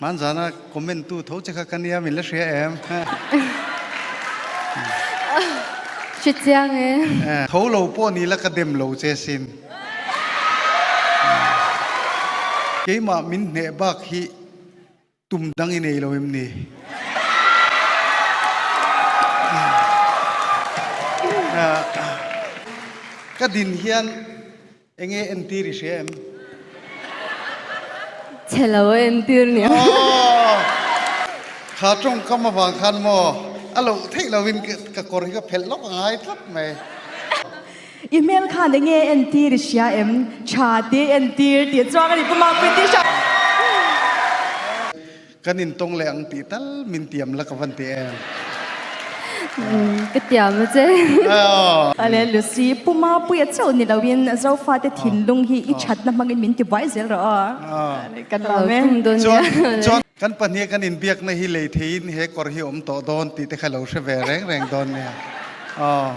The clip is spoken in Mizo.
Hmanzana comment tu tho che kha ka nia min la hria em? Hre chiang e. Tho lo pawh ni la ka dem lo che sin. Keimah min hneh bak hi tum dang i nei lo em ni? Ka din hian Enge entir i hria em? Chhe lo a entir nia. Aww! Kha tawngkam avang khan maw a loh theih lovin ka kawr hi ka phelh lawk a ngai tlat mai. I hmel khan enge entir i hria em? Tha te entir tih chuang a ni Pu Mapui tih hria. Kan intawng leh ang tih tal min tiam la ka van ti em? Ka tiam a che. Ale Lucy, Pu Mapuia chauh ni loin Zofate thinlung hi i thatna hmangin min ti buai zel rawh aw. Kan lawm e. Chuan, chuan kan pahnih kan inbiakna hi lei theiin he kawr hi awm tawh dawn tih te kha lo hre ve reng reng dawn nia. Aw.